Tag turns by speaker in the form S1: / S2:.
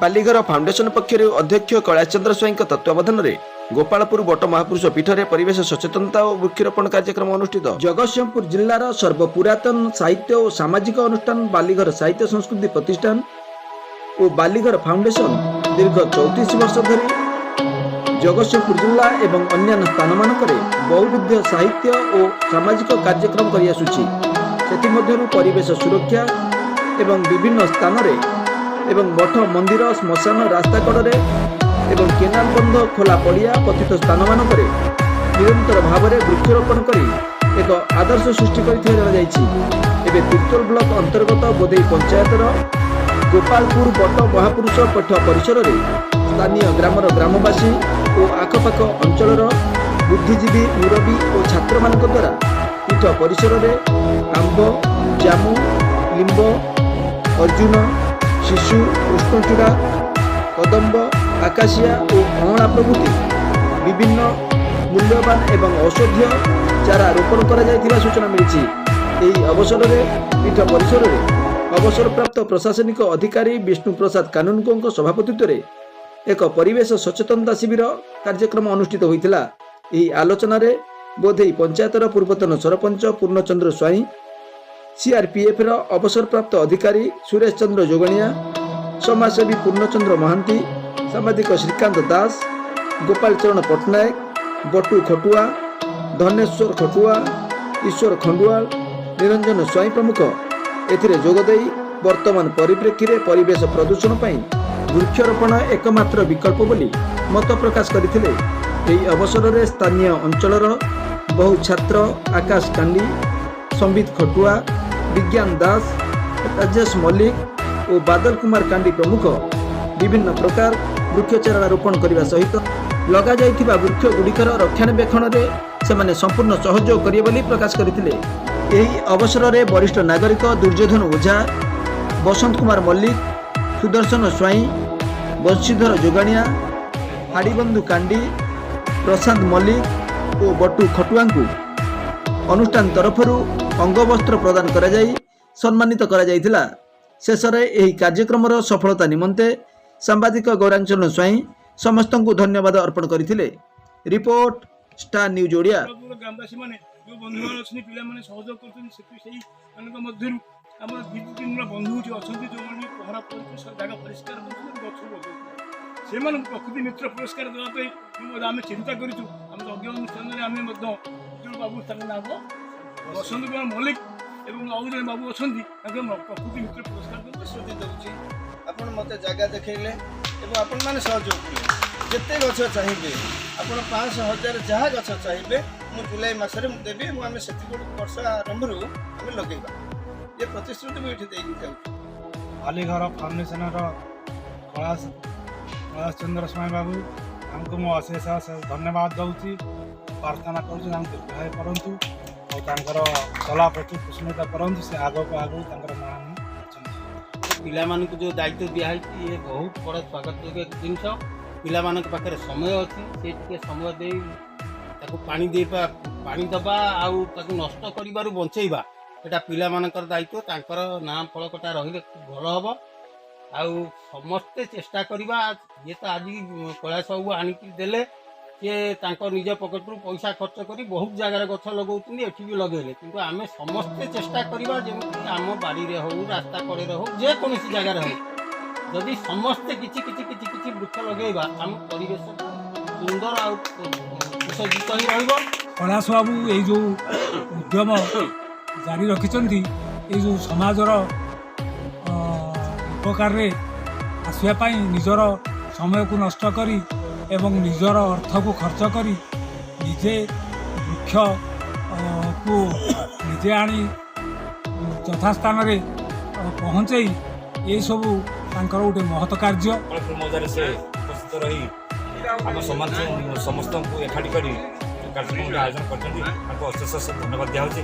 S1: Balighar foundation ପକ୍ଷରୁ ଅଧ୍ୟକ୍ଷ କୈଳାସ ଚନ୍ଦ୍ର ସ୍ୱାଇଁଙ୍କ ତତ୍ତ୍ୱାବଧାନରେ ଗୋପାଳପୁର ବଟ ମହାପୁରୁଷ ପୀଠରେ ପରିବେଶ ସଚେତନତା ଓ ବୃକ୍ଷରୋପଣ କାର୍ଯ୍ୟକ୍ରମ ଅନୁଷ୍ଠିତ। ଜଗତସିଂହପୁର ଜିଲ୍ଲାର ସର୍ବପୁରାତନ ସାହିତ୍ୟ ଓ ସାମାଜିକ ଅନୁଷ୍ଠାନ ବାଲିଘର ସାହିତ୍ୟ ସଂସ୍କୃତି ପ୍ରତିଷ୍ଠାନ ଓ ବାଲିଘର ଫାଉଣ୍ଡେସନ ଦୀର୍ଘ 34 ବର୍ଷ ଧରି ଜଗତସିଂହପୁର ଜିଲ୍ଲା ଏବଂ ଅନ୍ୟାନ୍ୟ ସ୍ଥାନମାନଙ୍କରେ ବହୁବିଧ ସାହିତ୍ୟ ଓ ସାମାଜିକ କାର୍ଯ୍ୟକ୍ରମ କରିଆସୁଛି। ସେଥିମଧ୍ୟରୁ ପରିବେଶ ସୁରକ୍ଷା ଏବଂ ବିଭିନ୍ନ ସ୍ଥାନରେ ଏବଂ ମଠ, ମନ୍ଦିର, ଶ୍ମଶାନ, ରାସ୍ତା କଡ଼ରେ ଏବଂ କେନାଲ ବନ୍ଧ, ଖୋଲା ପଡ଼ିଆ, ପତିତ ସ୍ଥାନମାନଙ୍କରେ ନିରନ୍ତର ଭାବରେ ବୃକ୍ଷରୋପଣ କରି ଏକ ଆଦର୍ଶ ସୃଷ୍ଟି କରିଥିବା ଜଣାଯାଇଛି। ଏବେ ତିର୍ତ୍ତୋଲ ବ୍ଲକ ଅନ୍ତର୍ଗତ ବୋଧେଇ ପଞ୍ଚାୟତର ଗୋପାଳପୁର ବଟ ମହାପୁରୁଷ ପୀଠ ପରିସରରେ ସ୍ଥାନୀୟ ଗ୍ରାମର ଗ୍ରାମବାସୀ ଓ ଆଖପାଖ ଅଞ୍ଚଳର ବୁଦ୍ଧିଜୀବୀ, ମୁରବୀ ଓ ଛାତ୍ରମାନଙ୍କ ଦ୍ୱାରା ପୀଠ ପରିସରରେ ଆମ୍ବ, ଜାମୁ, ଲିମ୍ବ, ଅର୍ଜୁନ, ଶିଶୁ, କୃଷ୍ଣଚୂଡ଼ା, କଦମ୍ବ, ଆକାଶିଆ ଓ ଅଁଳା ପ୍ରଭୃତି ବିଭିନ୍ନ ମୂଲ୍ୟବାନ ଏବଂ ଔଷଧୀୟ ଚାରା ରୋପଣ କରାଯାଇଥିବା ସୂଚନା ମିଳିଛି। ଏହି ଅବସରରେ ପୀଠ ପରିସରରେ ଅବସରପ୍ରାପ୍ତ ପ୍ରଶାସନିକ ଅଧିକାରୀ ବିଷ୍ଣୁ ପ୍ରସାଦ କାନୁନଗୋଙ୍କ ସଭାପତିତ୍ୱରେ ଏକ ପରିବେଶ ସଚେତନତା ଶିବିର କାର୍ଯ୍ୟକ୍ରମ ଅନୁଷ୍ଠିତ ହୋଇଥିଲା। ଏହି ଆଲୋଚନାରେ ବୋଧେଇ ପଞ୍ଚାୟତର ପୂର୍ବତନ ସରପଞ୍ଚ ପୂର୍ଣ୍ଣଚନ୍ଦ୍ର ସ୍ୱାଇଁ, ସିଆର୍ପିଏଫ୍ର ଅବସରପ୍ରାପ୍ତ ଅଧିକାରୀ ସୁରେଶ ଚନ୍ଦ୍ର ଯୋଗଣିଆ, ସମାଜସେବୀ ପୂର୍ଣ୍ଣଚନ୍ଦ୍ର ମହାନ୍ତି, ସାମ୍ବାଦିକ ଶ୍ରୀକାନ୍ତ ଦାସ, ଗୋପାଳ ଚରଣ ପଟ୍ଟନାୟକ, ବଟୁ ଖଟୁଆ, ଧନେଶ୍ୱର ଖଟୁଆ, ଈଶ୍ୱର ଖଣ୍ଡୁଆଳ, ନିରଞ୍ଜନ ସ୍ୱାଇଁ ପ୍ରମୁଖ ଏଥିରେ ଯୋଗଦେଇ ବର୍ତ୍ତମାନ ପରିପ୍ରେକ୍ଷୀରେ ପରିବେଶ ପ୍ରଦୂଷଣ ପାଇଁ ବୃକ୍ଷରୋପଣ ଏକମାତ୍ର ବିକଳ୍ପ ବୋଲି ମତ ପ୍ରକାଶ କରିଥିଲେ। ଏହି ଅବସରରେ ସ୍ଥାନୀୟ ଅଞ୍ଚଳର ବହୁ ଛାତ୍ର ଆକାଶ କାଣ୍ଡି, ସମ୍ବିତ ଖଟୁଆ, ବିଜ୍ଞାନ ଦାସ, ରାଜେଶ ମଲ୍ଲିକ ଓ ବାଦଲ କୁମାର କାଣ୍ଡି ପ୍ରମୁଖ ବିଭିନ୍ନ ପ୍ରକାର ବୃକ୍ଷ ଚାରା ରୋପଣ କରିବା ସହିତ ଲଗାଯାଇଥିବା ବୃକ୍ଷ ଗୁଡ଼ିକର ରକ୍ଷଣାବେକ୍ଷଣରେ ସେମାନେ ସମ୍ପୂର୍ଣ୍ଣ ସହଯୋଗ କରିବେ ବୋଲି ପ୍ରକାଶ କରିଥିଲେ। ଏହି ଅବସରରେ ବରିଷ୍ଠ ନାଗରିକ ଦୁର୍ଯ୍ୟୋଧନ ଓଝା, ବସନ୍ତ କୁମାର ମଲ୍ଲିକ, ସୁଦର୍ଶନ ସ୍ୱାଇଁ, ବଂଶୀଧର ଯୋଗାଣିଆ, ହାଡ଼ିବନ୍ଧୁ କାଣ୍ଡି, ପ୍ରଶାନ୍ତ ମଲ୍ଲିକ ଓ ବଟୁ ଖଟୁଆଙ୍କୁ ଅନୁଷ୍ଠାନ ତରଫରୁ ଅଙ୍ଗବସ୍ତ୍ର ପ୍ରଦାନ କରାଯାଇ ସମ୍ମାନିତ କରାଯାଇଥିଲା। ଶେଷରେ ଏହି କାର୍ଯ୍ୟକ୍ରମର ସଫଳତା ନିମନ୍ତେ ସାମ୍ବାଦିକ ଗୌରାଞ୍ଚନ ସ୍ୱାଇଁ ସମସ୍ତଙ୍କୁ ଧନ୍ୟବାଦ ଅର୍ପଣ କରିଥିଲେ। Report, star news Odia.
S2: Gopalpur ଗ୍ରାମବାସୀମାନେ, ଯେଉଁ ବନ୍ଧୁମାନେ ଅଛନ୍ତି, ପିଲାମାନେ ସହଯୋଗ କରୁଛନ୍ତି, ସେଠି ସେଇମାନଙ୍କ ମଧ୍ୟରୁ ଆମର ଦୁଇ ତିନି ଜଣ ବନ୍ଧୁ ଏଠି ଅଛନ୍ତି, ଯେଉଁମାନେ ପହରା କରିକି ଜାଗା ପରିଷ୍କାର କରୁଛନ୍ତି, ଗଛ ଲଗାଉଛନ୍ତି। ସେମାନଙ୍କୁ ପ୍ରକୃତି ମିତ୍ର ପୁରସ୍କାର ଦେବା ପାଇଁ ମୁଁ ମଧ୍ୟ ଆମେ ଚିନ୍ତା କରିଛୁ। ଆମ ଯଜ୍ଞ ଅନୁଷ୍ଠାନରେ ଆମେ ମଧ୍ୟ ଯେଉଁ ବାବୁ, ତାଙ୍କ ନାମ ବସନ୍ତ କୁମାର ମଲ୍ଲିକ ଏବଂ ଆଉ ଜଣେ ବାବୁ ଅଛନ୍ତି, ତାଙ୍କୁ ଆମେ ପ୍ରକୃତି ମିତ୍ର ପୁରସ୍କାର ଦେବୁ।
S3: ପ୍ରତିଶ୍ରୁତି ଦେଉଛି, ଆପଣ ମୋତେ ଜାଗା ଦେଖେଇଲେ ଏବଂ ଆପଣମାନେ ସହଯୋଗ କଲେ, ଯେତେ ଗଛ ଚାହିଁବେ ଆପଣ, 500, 1000, ଯାହା ଗଛ ଚାହିଁବେ, ମୁଁ ଜୁଲାଇ ମାସରେ ମୁଁ ଦେବି ଏବଂ ଆମେ ସେତିକି ବେଳକୁ ବର୍ଷା ଆରମ୍ଭରୁ ଆମେ ଲଗେଇବା। ଏ ପ୍ରତିଶ୍ରୁତି ମୁଁ ଏଠି ଦେଇକି ଯାଉଛି।
S4: ବାଲିଘର ଫାଉଣ୍ଡେସନର କୈଳାସ କୈଳାସ ଚନ୍ଦ୍ର ସ୍ୱାଇଁ ବାବୁ, ତାଙ୍କୁ ମୁଁ ଅଶେଷ ଅଶେଷ ଧନ୍ୟବାଦ ଦେଉଛି। ପ୍ରାର୍ଥନା କରୁଛି, ତାଙ୍କୁ ଦୀର୍ଘାୟୁ କରନ୍ତୁ ଆଉ ତାଙ୍କର ଚଲାପଥ କୁସୁମିତ କରନ୍ତୁ। ସେ ଆଗକୁ ଆଗକୁ ତାଙ୍କର ନାଁ ଅଛନ୍ତି।
S5: ପିଲାମାନଙ୍କୁ ଯେଉଁ ଦାୟିତ୍ୱ ଦିଆହେଇଛି, ଇଏ ବହୁତ ବଡ଼ ସ୍ୱାଗତ ଯୋଗ୍ୟ ଜିନିଷ। ପିଲାମାନଙ୍କ ପାଖରେ ସମୟ ଅଛି, ସେ ଟିକେ ସମୟ ଦେଇ ତାକୁ ପାଣି ଦେଇବା, ପାଣି ଦେବା ଆଉ ତାକୁ ନଷ୍ଟ କରିବାରୁ ବଞ୍ଚେଇବା, ଏଇଟା ପିଲାମାନଙ୍କର ଦାୟିତ୍ୱ। ତାଙ୍କର ନାଁ ଫଳକଟା ରହିଲେ ଖୁବ୍ ଭଲ ହେବ। ଆଉ ସମସ୍ତେ ଚେଷ୍ଟା କରିବା। ଇଏ ତ ଆଜି କୈଳାସ ବାବୁ ଆଣିକି ଦେଲେ, ସିଏ ତାଙ୍କ ନିଜ ପକେଟରୁ ପଇସା ଖର୍ଚ୍ଚ କରି ବହୁତ ଜାଗାରେ ଗଛ ଲଗାଉଛନ୍ତି, ଏଠି ବି ଲଗେଇଲେ। କିନ୍ତୁ ଆମେ ସମସ୍ତେ ଚେଷ୍ଟା କରିବା, ଯେମିତି ଆମ ବାଡ଼ିରେ ହଉ, ରାସ୍ତା କଡ଼ରେ ହଉ, ଯେକୌଣସି ଜାଗାରେ ହଉ, ଯଦି ସମସ୍ତେ କିଛି କିଛି କିଛି କିଛି ବୃକ୍ଷ ଲଗେଇବା, ଆମ ପରିବେଶଟା ସୁନ୍ଦର ଆଉ ସୁସଜ୍ଜିତ ହିଁ ରହିବ।
S6: କୈଳାସ ବାବୁ ଏଇ ଯେଉଁ ଉଦ୍ୟମ ଜାରି ରଖିଛନ୍ତି, ଏଇ ଯେଉଁ ସମାଜର ଉପକାରରେ ଆସିବା ପାଇଁ ନିଜର ସମୟକୁ ନଷ୍ଟ କରି ଏବଂ ନିଜର ଅର୍ଥକୁ ଖର୍ଚ୍ଚ କରି ନିଜେ ବୃକ୍ଷ କୁ ନିଜେ ଆଣି ଯଥାସ୍ଥାନରେ ପହଞ୍ଚେଇ, ଏସବୁ ତାଙ୍କର ଗୋଟେ ମହତ କାର୍ଯ୍ୟ।
S7: ଗୋପାଳପୁର ମୌଜାରେ ସେ ଉପସ୍ଥିତ ରହି ଆମ ସମାଜ ସମସ୍ତଙ୍କୁ ଏକାଠି କରି ଯେଉଁ କାର୍ଯ୍ୟକ୍ରମଟି ଆୟୋଜନ କରିଛନ୍ତି, ତାଙ୍କୁ ଅଶେଷ ଅଶେଷ ଧନ୍ୟବାଦ ଦିଆହେଉଛି।